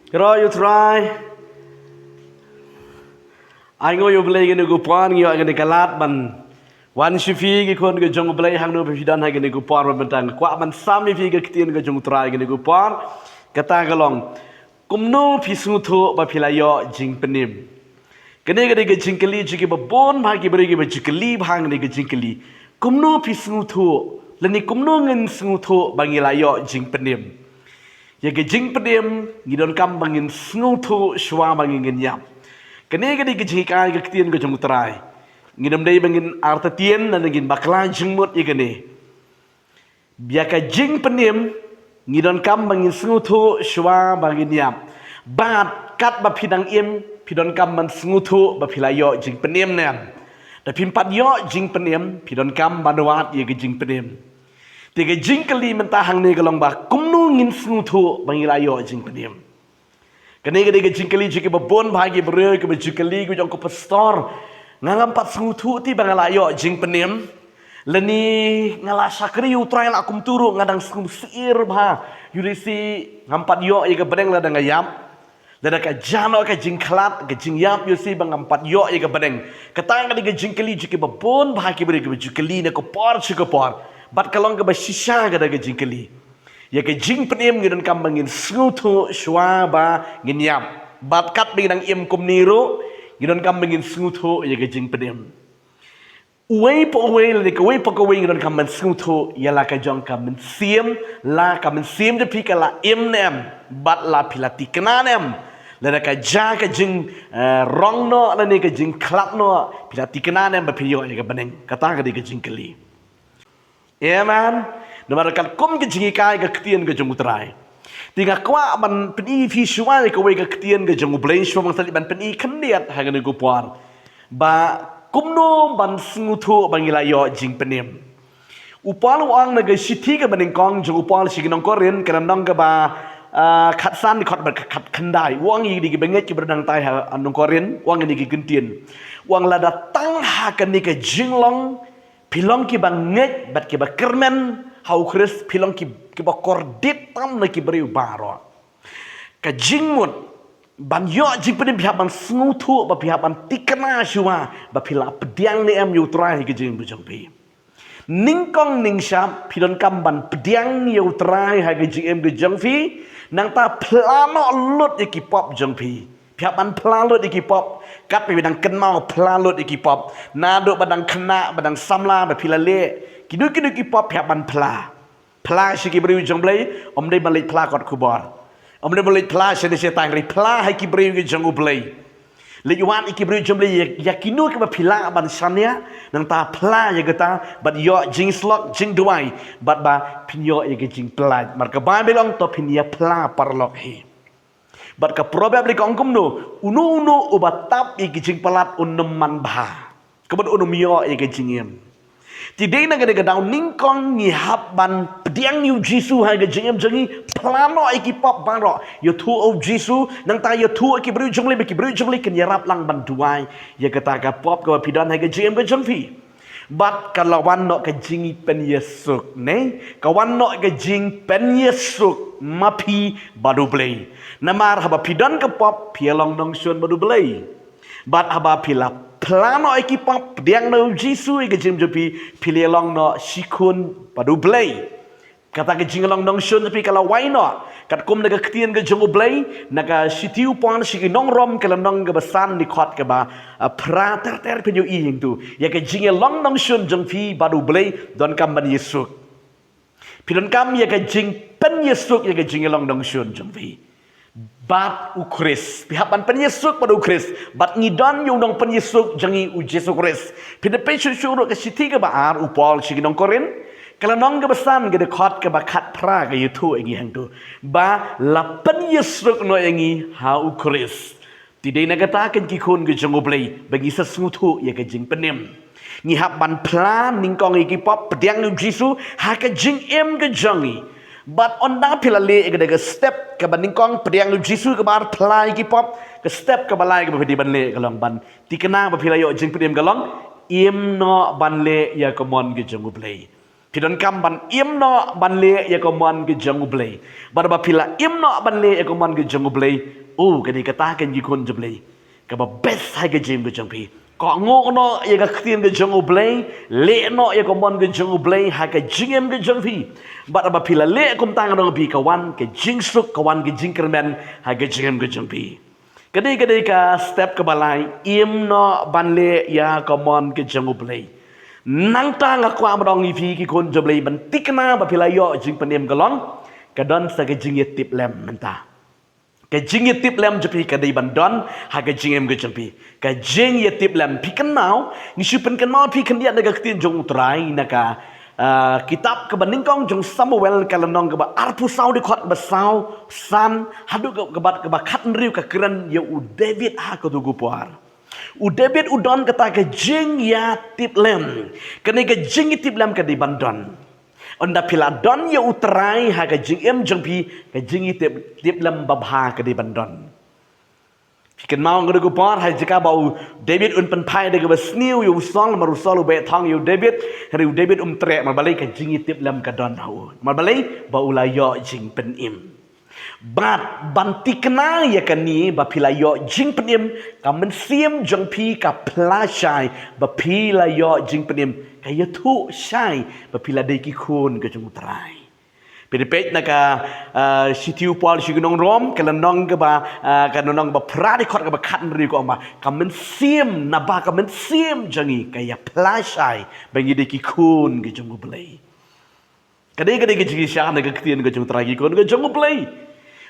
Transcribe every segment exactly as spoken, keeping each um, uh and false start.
Ïaroh ïa u Trai. Ai nguh ïa u Blei ïa kane ka por, ngi ïoh ïa kane ka lad ban wan sha phi ki khun ki jong u Blei, hangno phi don ha kane ka por, ban bynta nga kwah ban sam ïa phi ka ktien ka jong u Trai ïa kane ka por. Kata ka long, kumno phi sngewthuh ba phi la ïoh jingpynim? Kane ka dei ka jingkylli jong kiba bun bha ki briew kiba ju kylli bha kane ka jingkylli. Kumno phi sngewthuh, lane kumno ngin sngewthuh ba ngi la ïoh jingpynim? Ïa ka jingpynim ngi donkam ba ngin sngewthuh shuwa ba ngin ïap. Kane ka dei ka jinghikai ka ktien ka jong u Trai. Ngin ym dei ba ngin artatien lane ngin bakla jingmut ïa kane. Ïa ka jingpynim ngi donkam ba ngin sngewthuh shuwa ba ngin ïap. Bad katba phi dang im, phi donkam ban sngewthuh ba phi la ïoh jingpynim ne em. Da phim pat ïoh jingpynim, phi donkam ban wad ïa ka jingpynim. Te ka jingkylli mynta hangne ka long ba kumno ngin sngewthuh ba ngi la ïoh jingpynim? Kane ka dei ka jingkylli jong kiba bun bha ki briew kiba ju kylli, ki ong, ko pastor, nga ngam pat sngewthuh te ba nga la ïoh jingpynim. Lane nga la shakri ïa u Trai la kumta ruh nga dang sngewsih bha. Ïohi shi ngam pat ïoh ïa ka bneng lada nga ïap. Lada ka jia noh ka jingkhlad ka jingïap, ïohi shi ba ngam pat ïoh ïa ka bneng. Kata ka dei ka jingkylli jong kiba bun bha ki briew kiba ju kylli na ka por sha ka por. Bad ka long kaba shisha kata ka jingkylli. Ïa ka jingpynim ngi donkam ba ngin sngewthuh shuwa ba ngin ïap. Bad katba ngi dang im kumne ruh, ngi donkam ba ngin sngewthuh ïa ka jingpynim. Uwei pa uwei lane kawei pa kawei ngi donkam ban sngewthuh ïa la ka jong ka mynsiem, la ka mynsiem jong phi ka la im ne em, bad la phi la thikna ne em. Lada ka jia ka jing, eh, rong noh lane ka jingkhlad noh, phi la thikna ne em ba phin ïoh ïa ka bneng? Kata ka dei ka jingkylli. Amen. Namar katkum ka jinghikai ka ktien ka jong u Trai, te nga kwah ban pyni phi shuwa ïa kawei ka ktien ka jong u Blei, shuwa ban sa leit ban pyni khyndiat ha kane ka por. Ba kumno ban sngewthuh ba ngi la ïoh jingpynim. U Paul u ong na ka shithi kaba nyngkong jong u Paul sha ki nong Korinth, ka lynnong kaba, ah, khatsan, dkhot ba khatkhyndai. U ong ïa ki bangeit kiba dang tai ha nong Korinth, u ong ïa ki kyntien. U ong, lada tang ha kane ka jinglong phi long kiba ngeit bad kiba kyrmen ha u Khrist, phi long ki, kiba kordit tam na ki briew baroh. Ka jingmut ban ïoh jingpynim phi hap ban sngewthuh bad phi hap ban thikna shuwa ba phi la pdiang ne em ïa u Trai ha ka jingim ka jong phi. Nyngkong nyngshap phi donkam ban pdiang ïa u Trai ha ka jingim ka jong phi, nangta phla noh lut ïa ki pop jong phi. Phi hap ban phla lut ïa ki pop. Katba phi dang kynmaw phla lut ïa ki pop. Naduh ba dang khynnah, ba dang samla, ba phi la leh kino kino ki pop phi hap ban phla. Phla sha ki briew jong u Blei, ym dei ban leit phla kot khubor. Ym dei ban leit phla shane shatai, hynrei phla ha ki briew ki jong u Blei. Leit wad ïa ki briew jong u Blei ïa, ïa kino kiba phi lah ban shaniah, nangta phla ïa kata, bad ïoh jingsyllok jingduwai, bad ba phin ïoh ïa ka jingpyllait. Namar ka Baibl ong to phin ïa phla paralok hi. Bad ka Proverb lei ka ong kumno, uno uno uba tap ïa ki jingpalat un ym man bha. Ka mut un ym ïoh ïa ka jingim. Te dei na kane ka daw nyngkong ngi hap ban pdiang ïa u Jisu ha ka jingim jong ngi, phla noh ïa ki pop baroh, ïathuh ïa u Jisu, nangta ïathuh ïa ki briew jong u Blei, ba ki briew jong u Blei kin ïarap lang ban duwai ïa kata ka pop kaba phi don ha ka jingim ka jong phi. Bad ka la wan noh ka jingpynïasuk, ne? Ka wan noh ka jingpynïasuk ma phi bad u Blei. Namar haba phi don ka pop, phi ïa long nongshun bad u Blei. Bad haba phi la phla noh ïa ki pop, pdiang noh ïa u Jisu ha ka jingim jong phi, phi la ïa long noh shikhun bad u Blei. Kata ka jinglong nongshun jong phi ka la wai noh. Katkum na ka ktien ka jong u Blei, na ka shithi u Paul sha ki nong Rom ka lynnong kaba san, dkhot kaba, ah, phra ter ter, phin ïohi hangto. Ïa ka jingïalong nongshun jong phi bad u Blei donkam ban ïasuk. Phi donkam ïa ka jingpynïasuk ïa ka jingïalong nongshun jong phi bad u Khrist. Phi hap ban pynïasuk bad u Khrist. Bad ngi don ïa u nongpynïasuk jong ngi, u Jisu Khrist. Phi da peit shuh shuh ruh ka shithi kaba ar u Paul sha ki nong Korinth, ka lynnong kaba san, ka dkhot kaba khatphra, ka ïathuh ïa ngi hangto ba la pynïasuk noh ïa ngi ha u Khrist. Te dei na kata, ko ki khun ki jong u Blei, ba ngi sa sngewthuh ïa ka jingpynim, ngi hap ban phla nyngkong ïa ki pop, pdiang ïa u Jisu ha ka jingim ka jong ngi. Bad ynda phi la leh ïa kata ka step kaba nyngkong, pdiang ïa u Jisu, kaba ar, phla ïa ki pop, ka step kaba lai kaba phi dei ban leh ka long ban thikna ba phi la ïoh jingpynim ka long im noh ban leh ïa ka mon ka jong u Blei. Phi donkam ban im noh ban leh ïa ka mon ka jong U Blei. Bad ba phi la im noh ban leh ïa ka mon ka jong U Blei, oh, kane kata keiñ ki khun jong U Blei, kaba best ha ka jingim ka jong phi. Kohnguh noh ïa ka ktien ka jong U Blei, leh noh ïa ka mon ka jong U Blei ha ka jingim ka jong phi. Bad ba phi la leh kumta, nga ong ïa phi, ka wan ka jingsuk, ka wan ka jingkyrmen ha ka jingim ka jong phi. Ka dei, ka dei ka step kaba lai, im noh ban leh ïa ka mon ka jong U Blei. Nangta nga kwah ban ong ïa phi ki khun jong U Blei, ban thikna ba phi la ïoh jingpynim ka long, ka don sa ka jingïatiplem mynta. Ka jingïatiplem jong phi ka dei ban don ha ka jingim ka jong phi. Ka jingïatiplem, phi kynmaw, ngi shu pynkynmaw phi khyndiat na ka ktien jong U Trai na ka, ah, kitab kaba nyngkong jong Samuel, ka lynnong kaba arphew saw, dkhot kaba saw, san haduh ka, kaba, kaba khathynriew, ka kren ïa u David ha kato ka por. U David u don kata ka jingïatiplem. Kane ka jingïatiplem ka dei ban don. Ynda phi la don ïa U Trai ha ka jingim jong phi, ka jingïatip, tiplem babha ka dei ban don. Phi kynmaw, nga dei, ka por ha jaka ba u David un pynphai da kaba sniew ïa u Saul, namar u Saul u beh thong ïa u David, hynrei u David um treh, namar balei? Ka jingïatiplem ka don ha u. Namar balei? Ba u la ïoh jingpynim. Bad ban thikna ïa kane ba phi la ïoh jingpynim, ka mynsiem jong phi ka phla shai ba phi la ïoh jingpynim, ka ïathuh shai ba phi la dei ki khun ka jong U Trai. Phi dei peit na ka, ah, shithi u Paul sha ki nong Rom, ka lynnong kaba, ah, ka lynnong ba phra, dkhot kaba khathynriew, ka ong ba ka mynsiem, naba ka mynsiem jong ngi ka ïa phla shai ba ngi dei ki khun ka jong U Blei. Ka dei, ka dei ka jingïashah na ka ktien ka jong U Trai, ki khun ka jong U Blei.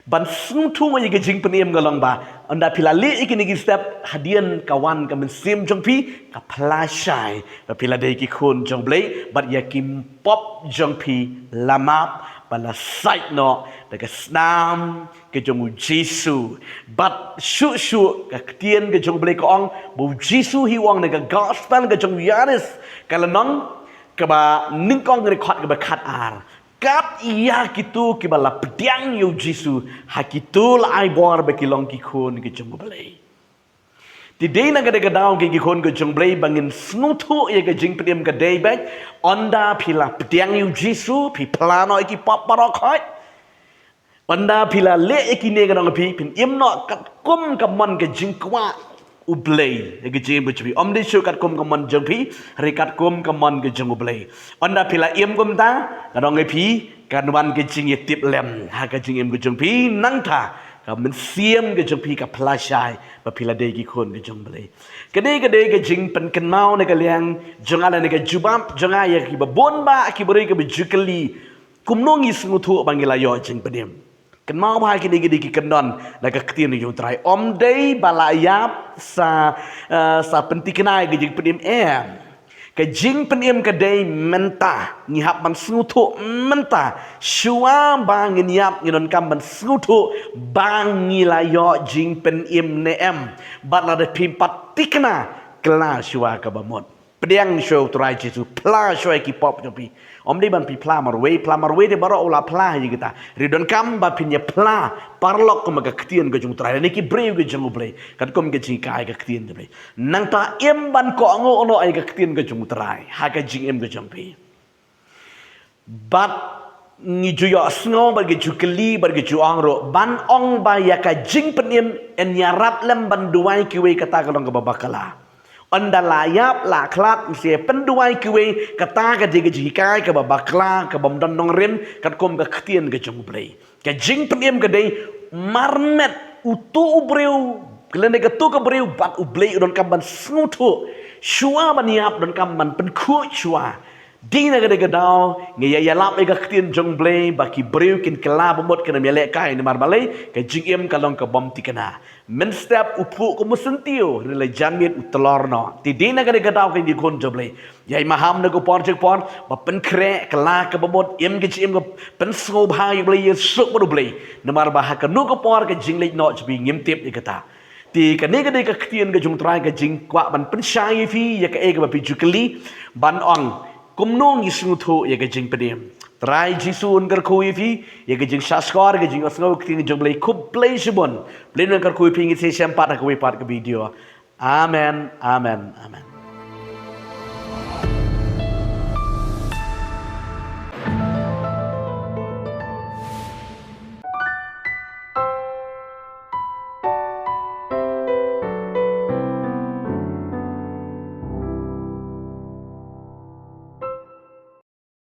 Ban sngewthuh ïa ka jingpynim ka long ba ynda phi la leh ïa kine ki step, hadien ka wan ka mynsiem jong phi ka phla shai ba phi la dei ki khun jong U Blei, bad ïa ki pop jong phi la map, ba la sait noh da ka snam ka jong U Jisu. Bad shuh shuh ka ktien ka jong U Blei ka ong ba U Jisu hi u ong na ka gospel ka jong u Ïoannis, ka lynnong kaba nyngkong, dkhot kaba khatar, kat ïa kito kiba la pdiang ïa U Jisu, ha kito la ai bor ba ki long ki khun ki jong U Blei. Te dei na kata ka daw, ki, ki khun ki jong U Blei, ba ngin sngewthuh ïa ka jingpynim ka dei beit ynda phi la pdiang ïa U Jisu, phi phla noh ïa ki pop baroh khoit. Ynda phi la leh ïa kine, nga ong ïa phi, phin im noh katkum ka mon ka jingkwah U Blei ïa ka jingim ka jong phi. Ym dei shuh katkum ka mon jong phi, hynrei katkum ka mon ka jong U Blei. Ynda phi la im kumta, nga ong ïa phi, kan wan ka jingïatiplem ha ka jingim ka jong phi, nangta ka mynsiem ka jong phi ka phla shai ba phi la dei ki khun ka jong U Blei. Ka dei, ka dei ka jingpynkynmaw na ka liang jong nga lane ka jubab jong nga ïa kiba bun bah ki briew kiba ju kylli, kumno ngi sngewthuh ba ngi la ïoh jingpynim? Kynmaw ba ha kine ki dei ki kyndon na ka ktien ka jong U Trai. Ym dei ba la ïap sa, eh, sa pynthikna ïa ka jingpynim, em. Ka jingpynim ka dei mynta, ngi hap ban sngewthuh mynta. Shuwa ba ngin ïap, ngi donkam ban sngewthuh ba ngi la ïoh jingpynim ne em. Bad lada phim pat thikna, kylla shuwa kaba mut. Pdiang shuwa U Trai Jisu, phla shuwa ïa ki pop jong phi. Ym dei ban phi phla marwei, phla marwei te baroh u la phla ïa kita. Hynrei donkam ba phin ïa phla paralok kum ka ktien ka jong U Trai, lane ki briew ki jong U Blei, katkum ka jinghikai ka ktien jong U Blei. Nangta im ban kohnguh noh ïa ka ktien ka jong U Trai ha ka jingim ka jong phi. Bad ngi ju ïohsngew, bad ki ju kylli, bad ki ju ong ruh, ban ong ba ïa ka jingpynim yn ïarap lem ban duwai kiwei, kata ka long kaba bakla. Ynda la ïap, la khlad, mynshwa pynduwai kiwei, kata ka dei ka jinghikai kaba bakla, kabym don nongrim katkum ka ktien ka jong U Blei. Ka jingpynim ka dei marmet uto u briew, lane kato ka briew bad U Blei u donkam ban sngewthuh. Shuwa ban ïap donkam ban pynkhuid shuwa. Dei na kata ka daw ngi ïa ïalap ïa ka ktien jong U Blei ba ki briew kin kylla ba mut, kin ym ïalehkai, namar balei? Ka jingim ka long kabym thikna. Mynstep u phuh kum u syntiew, hynrei la jan miet u tlor noh. Te dei na kata ka daw, ki khun jong U Blei, ïai maham na ka por jong ka por ba pynkhreh, kylla kaba mut, im ka jingim ka pynsngewbha ïa U Blei, ïasuk bad U Blei. Namar ba ha kano ka por ka jingleit noh jong phi ngim tip ïa kata. Te kane ka dei ka ktien ka jong U Trai, ka jingkwah ban pynshai ïa phi ïa kaei kaba phi ju kylli, ban ong kumno ngi sngewthuh ïa ka jingpynim. Trai Jisu un kyrkhu ïa phi ïa ka jingshahshkor, ka jingïohsngew ka ktien jong U Blei. Khublei shibun. Blei un kyrkhu ïa phi, ngin sa ïashem pat ha kawei pat ka video. Amen, amen, amen.